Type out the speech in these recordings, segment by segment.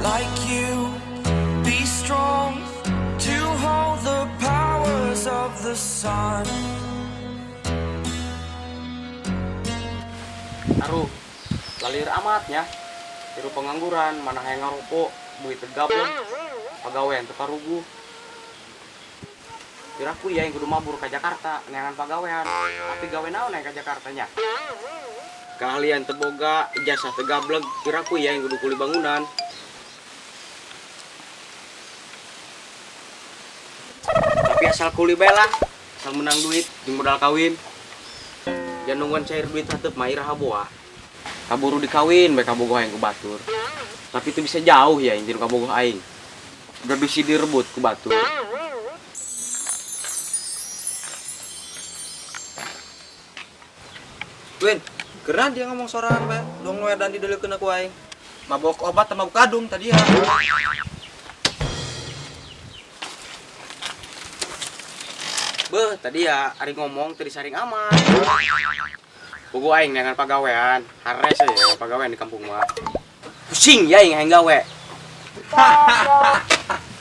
Like you, be strong to hold the powers of the sun. Aduh, lalir amatnya. Tiru pengangguran, mana hayang ngarokok, duit tegablek, pagawean teu karuguh. Kiraku ya yang kudu mabur ke Jakarta, neangan pagawean. Tapi gawe naon yang ke Jakarta nya? Keahlian teboga, ijazah tegablek, kiraku ya yang kudu kuli bangunan. Tapi asal kuli bae lah, asal menang duit, jeung modal kawin. Jangan nungguan cair duit hateup mah iraha boa. Kaburu dikawin bae kabogoh aing ku batur. Tapi itu bisa jauh ya injil kabogoh aing. Udah bisi direbut ku batur. Win, keren dia ngomong sorangan bae. Dong we dan didelekeun aku aing. Mabok obat sama kadung tadi ya. Beuh, tadi ya ari ngomong teu disaring amat. Bogo aing neangan pagawean, hares ya neangan pagawean di kampung mah. Pusing ya aing hayang gawe.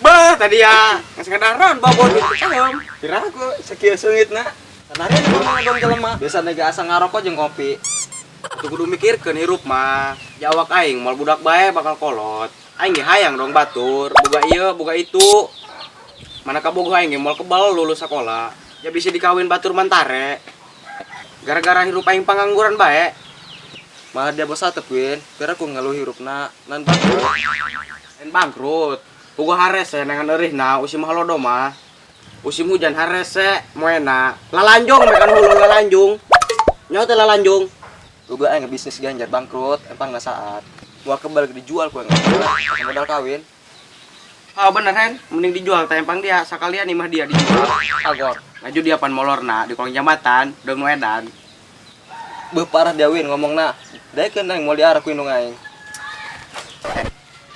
Beuh, tadi ya geus ngadaran babon di cahem. Kira aku sakieu seungitna. Sanarian ngomong dong jelema. Biasa ge asa ngarokok jeung kopi. Atuh kudu mikirkeun hirup mah. Jawak aing moal budak bae bakal kolot. Aing ge hayang dong batur, boga ieu, boga itu. Mana kabogoh aing ge moal kebal lulus sekolah. Ya bisa dikawin batur mantare. Gara-gara hirup aing pangangguran bae. Malah dia bos atep, Win. Kira aku ngeluh hirupna nan bangkrut. Lain bangkrut. Boga harese nengan eurihna usim halodo mah. Usim hujan harese moena. Lalanjung mekan hulu lalanjung. Nyaho teh lalanjung. Boga aing bisnis ganjar bangkrut, empang na saat. Moal kebal dijual ku aing. Modal kawin. Ah bener Hen, mending dijual teh empang dia, sakalian imah dia dijual. Agor. Ngaju dia pan molorna di kolong jambatan, deung nu edan. Beuh parah dia Win ngomongna. Daekeun aing moal diarah ku indung aing.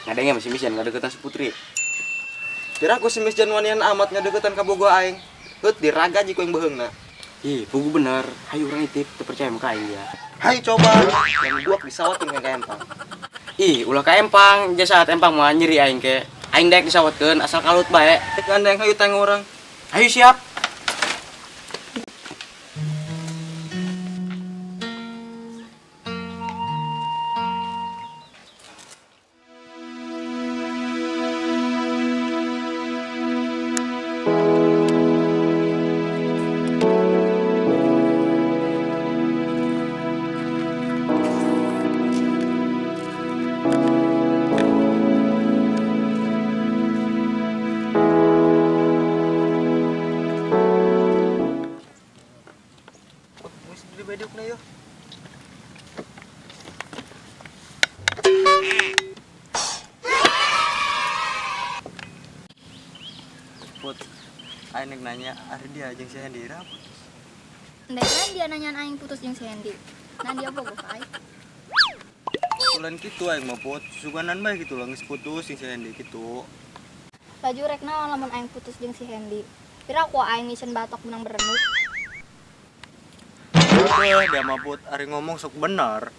Ngadenge masih misian ngadeukeutan si Putri. Kira aku si Miss Janwanian amat ngadeukeutan ka bogoh aing. Heut diraga ku aing beuheungna. Ih, pugu bener. Hayu urang itip, teu percaya mah ka aing dia. Hayu coba. Yang dua disawatkeun ka empang. Ih, ulah ka empang, jasa empang mah nyeri aing ke. Aing daek disawatkeun asal kalut bae. Rek gandeng hayu tang urang. Hayu siap. Put, aing nek nanya, ari dia jeung si Hendy ira putus. Ndek dia nanyaan aing putus jeung si Hendy. Nah dia bogoh ka aing. Ulan kitu aing mah Put, suganan bae kitu lah geus putus jeung si Hendy kitu. Laju rek naon lamun aing putus jeung si Hendy. Pira ku aing ngisen batok menang berenuk. Beuh, dia mah Put, ari ngomong sok bener.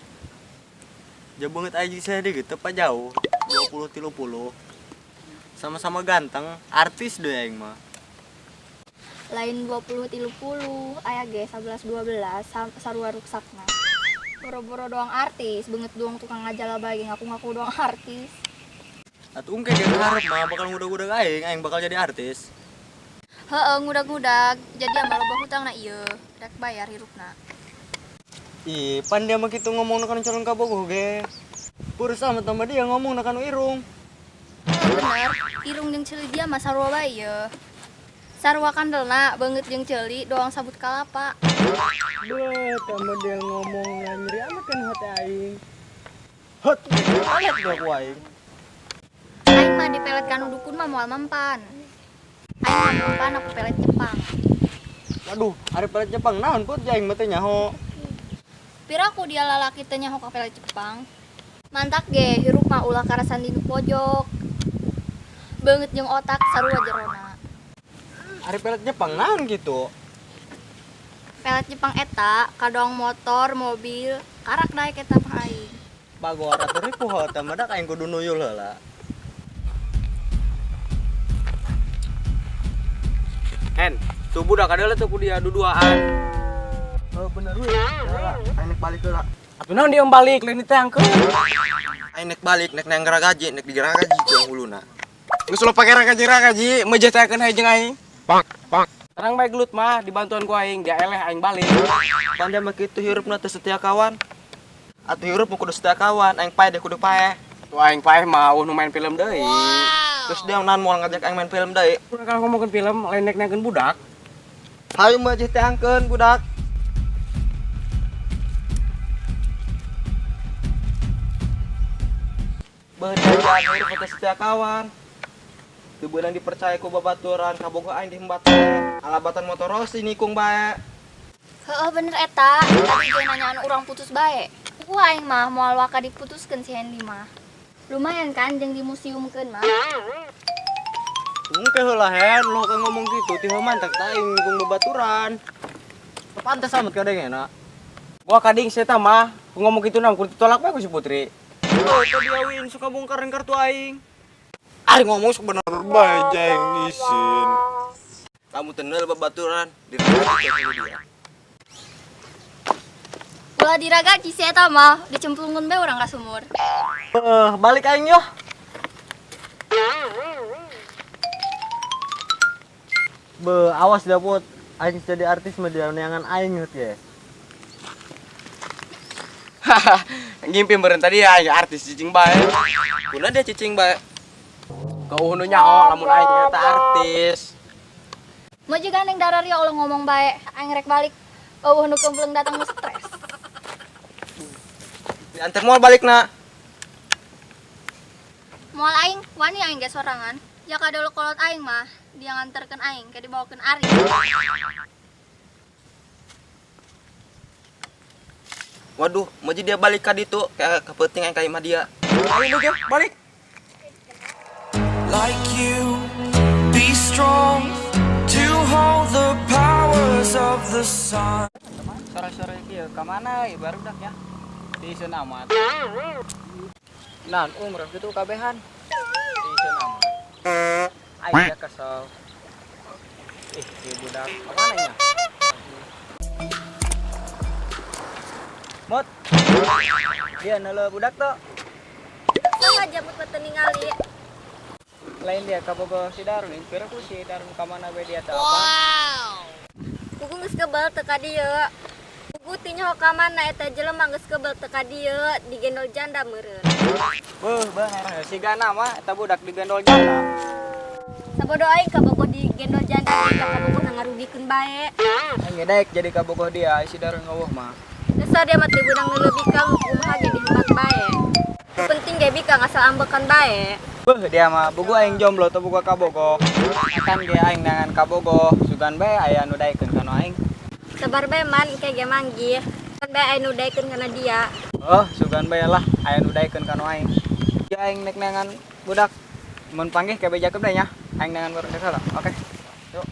Jauh banget aing jeung si Hendy gitu, pa jauh. 20 30. Sama-sama ganteng, artis deh aing mah. Lain 20 30, aya ge 11 12 sarua ruksakna. Boro-boro doang artis, beungeut doang tukang ngajala bae ngaku-ngaku doang artis. Atuh engke ge hareup mah bakal ngudag-ngudag aing, aing bakal jadi artis. Heeh, ngudag-ngudag, jadi ambal loba hutangna ieu, rek bayar hirupna. Ih, pan dia mah kitu ngomongna kana calon kabogoh ge. Purus amat sama dia ngomongna kana irung. Bener, irung jeung ceuli dia mah sarua bae ieu. Sarua kandelna beungeut jeung ceuli doang sabut kalapa. Beuh, sama dia ngomong nyeri amat kan hati aing. Hot, pelet gua ku aing. Aing mah dipelet kanu dukun mah moal mempan. Aing mah mempan aku pelet Jepang. Waduh, ari pelet Jepang naon Put, aing mah teu nyaho. Piraku dia lalaki teu nyaho ka pelet Jepang. Mantak ge hirup mah ulah karasan di nu pojok. Beungeut jeung otak sarua jerona. Ari pelet Jepang naon gitu? Pelet Jepang eta kadoang motor, mobil, karak daek eta mah aing. Bagor atuh ripuh teh mah dak aing kudu nuyul heula. Hen, tuh budak adalah tuh ku dia duduaan. Oh bener we. Aing nek balik heula. Atuh naon dia balik lain diteangkeun. Aing nek balik nek nang geragaji, nek digeragaji ku huluna. Geus ulah pake ragaji-ragaji, meujeut teakeun hae jeung aing. Pak, pak. Terang bae gelut mah dibantuan ku aing, dia eleh aing balik. Pan dia mah kitu hirupna teu setia kawan. Atuh hirup mah kudu setia kawan, aing paeh dia kudu paeh. Tuh aing paeh mah eueuh nu main film deui. Terus dia naon moal ngajak aing main film deui. Urang kalau ngomongkeun film lain nek neangkeun budak. Hayu mah jeung teangkeun budak. Beuh hirup teu setia kawan. Teu beunang dipercaya ku babaturan, kabogoh aing dihembat teh. Alabatan motor Rossi nikung bae. Heeh bener eta, tadi ge nanyaan urang putus bae. Ku aing mah moal waka diputuskeun si Hendy mah. Lumayan kan jeung dimuseumkeun mah. Engke heula Hen, lo kan ngomong gitu ti mantak ta aing nikung babaturan. Pantes amat kadengena. Gua kading si eta mah, ngomong kitu na kudu ditolak bae ku si Putri. Oh, tadi awin suka bongkarin kartu aing. Ari ngomong sok bener bae jeung isin. Kamu tenel babaturan diragaji teh dia. Ulah diragaji si eta mah, dicemplungkeun bae urang ka sumur. Balik aing yoh. Be, awas dah Put. Aing jadi artis mah dia neangan aing heut ye. Hahaha, ngimpi meureun tadi aing artis cicing bae. Kuna dia cicing bae. Kau nu nyaho lamun aing eta artis. Mau juga neng darar ya Allah ngomong bae, aing rek balik. Eueuh nu kempleng datang nu stres. Diantar moal balik na. Moal aing, wani aing ge sorangan. Ya kadolo kolot aing mah, dia nganterkeun aing ke dibawakeun Ari. Waduh, mau dia balik ka ditu, kayak kepeuting aing ka imah dia. Ayo ge balik. Like you, be strong to hold the powers of the sun. Sore-sore kieu ka mana ieu barudak ya? Diiseun amat. Naon umroh kitu kabehan? Diiseun amat. Aing ya kesel. Ih, ieu budak ka mana nya? Mot. Dia neuleuh budak teu? Sama jamut mah teu ningali. Lain dia kabogoh si Darun, pira ku si Darun ka mana bae dia teu apa? Wow. Kuku geus kebal teu ka dieu. Kuku teu nyaho ka mana eta jelema geus kebal teu ka dieu, digendol janda meureun. Beuh, bener sigana mah eta budak digendol janda. Sabodo aing kabogoh digendol janda ka kabogoh ngarugikeun bae. Aing ge daek jadi kabogoh dia, si Darun ngeueuh mah. Dasar dia mah teu beunang neuleuh bikang kumaha ge dihembat bae. Penting ge bikang asal ambekan bae. Beuh dia mah bugu aing jomblo teu boga kabogoh. Akan ge aing neangan kabogoh, sugan bae aya nu daekeun kana aing. Sabar bae man, engke ge manggih. Sugan bae aya nu daekeun kana dia. Oh, sugan bae lah aya nu daekeun kana aing. Ya aing nek neangan budak mun panggih ke bejakeun deui nya. Aing neangan barudak heula. Oke. Yuk.